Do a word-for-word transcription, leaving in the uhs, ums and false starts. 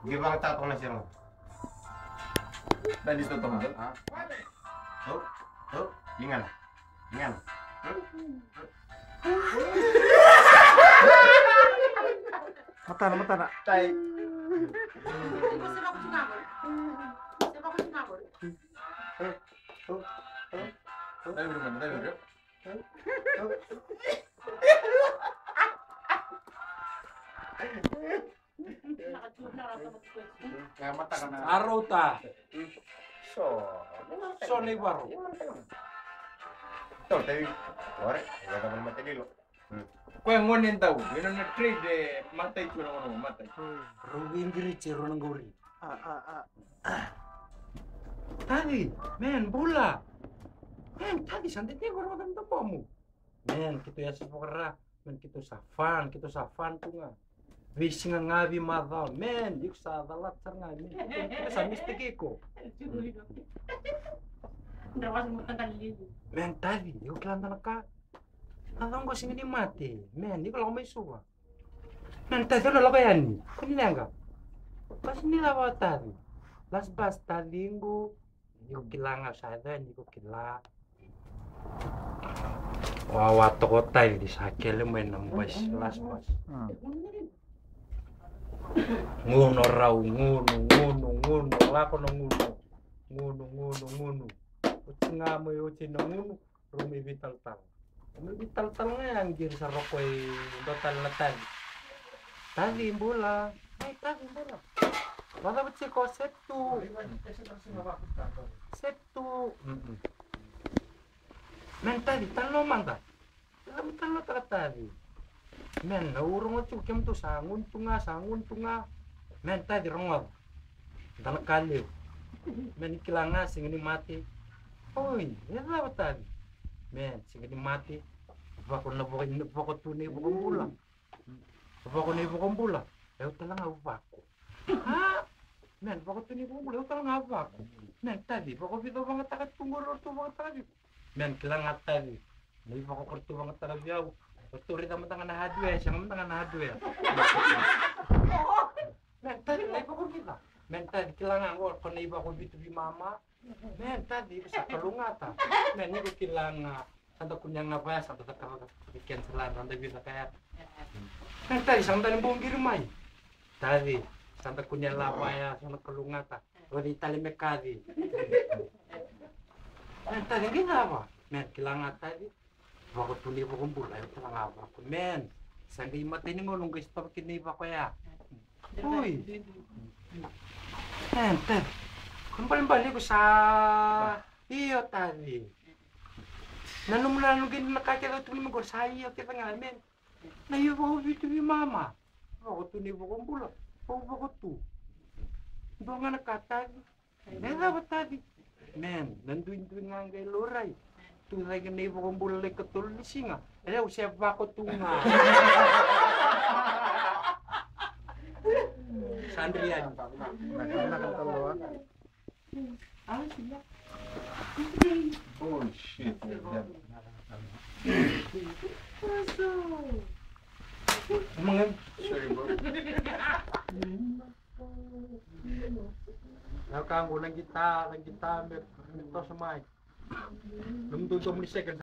Qai vakatataka na sere. Dai ni sa totoka. A? Au, au, ligana. Ligana. Matana, matana. Tai. Dai viri, mani, dai viri. Arauta. So. So na ivaro. Tau, tavi. Ore, io, tavi, mata lilo. Koya gone dau, ena nona trade, e matai tu na gone, matai. Rau veiqiri tse rau na qauri. A, a, a. Tavi, man, bula. Man, tavi, sa dede qo na mata na bomu. Man, keitou yasa vakara, man, keitou sa fan, keitou sa fan tu ga. Veisiga ga, veimacawa, man, iko sa calata sara ga, man. Keitou sa mistake iko. Man, tavi, iko kila dua na ka. Na cava qo sega ni mate, man, iko lako mai Suva. Man, tavi, au na lako yani. Ko ni leqa. Basi ni cava, tavi? Last bus, tavi, qo. Iko kila ga au sa yaco yani, iko kila. Wawa toka o tavi, sa kele mai na basi, last bus. Gunu rau, gunu, gunu, gunu, lako na gunu. Gunu, gunu, gunu. Oti ga mai, oti na gunu. Rau mai veitalatala. Rau mai veitalatala ga ya, qiri sa roko e dua tale na tavi. Tavi, bula. Ai, tavi, bula. Vacava tiko, set tu. Set tu. Mm-mm. Man, tavi, talanoa mada. Cava talanoataka, tavi? Man, au rogoca tiko kemudou sa gunu tu ga, sa gunu tu ga. Man, tavi, rogoca. Dua na ka levu. Man, ni kila ga sega ni mate. Oi, e cava, tavi? Man, sega ni mate. Vako na vako, vako tu na iVakabula. Vako na iVakabula. Au tale ga au vako. A? Man, vako tu na iVakabula, au tale ga au vako. Man, tavi, vako vica vagataka tu qori, ratou vagataka vei iko? Man, kila ga, tavi. Na ivako ratou vagataka vei au. Ratou raica mada ga na hardware, sega mada ga na hardware. Man, tavi, na ivako vica? Man, tavi, kila ga qo, ko na ivako vitu veimama. Man, tavi, iko sa kalougata. Man, iko kila ga. Sa da kunea ga vaya, sa da cakava, da cancel, sa da via cakava. Man, tavi, sa da ni bau qiri mai. Tavi, sa da kunea la vaya, sa da kalougata. Rauta tale me kaci. Man, tavi, qai cava? Man, kila ga, tavi. Vako tu na iVakabula, au tale ga vako. Man, sa qai matai ni gauna au qai sotava kina na ivako ya. Oi. Man, tavi. Ko balebale iko sa io, tavi. Na nomu nanuma kina na ka kece au tukuna mai qori, sa io kece ga, man. Na ivako vitu veimama. Vako tu na iVakabula. Au vako tu. Dua ga na ka, tavi. E cava, tavi? Man, na duidui ga qai laurai. Tu cake na iVakabula na ikatolu ni siga. E, au se vako tu ga. Sa dri yani. Bullshit. Sorry, bro. Na ka qo na qita, na qita me, me toso mai. Dua, dua, dua mini second.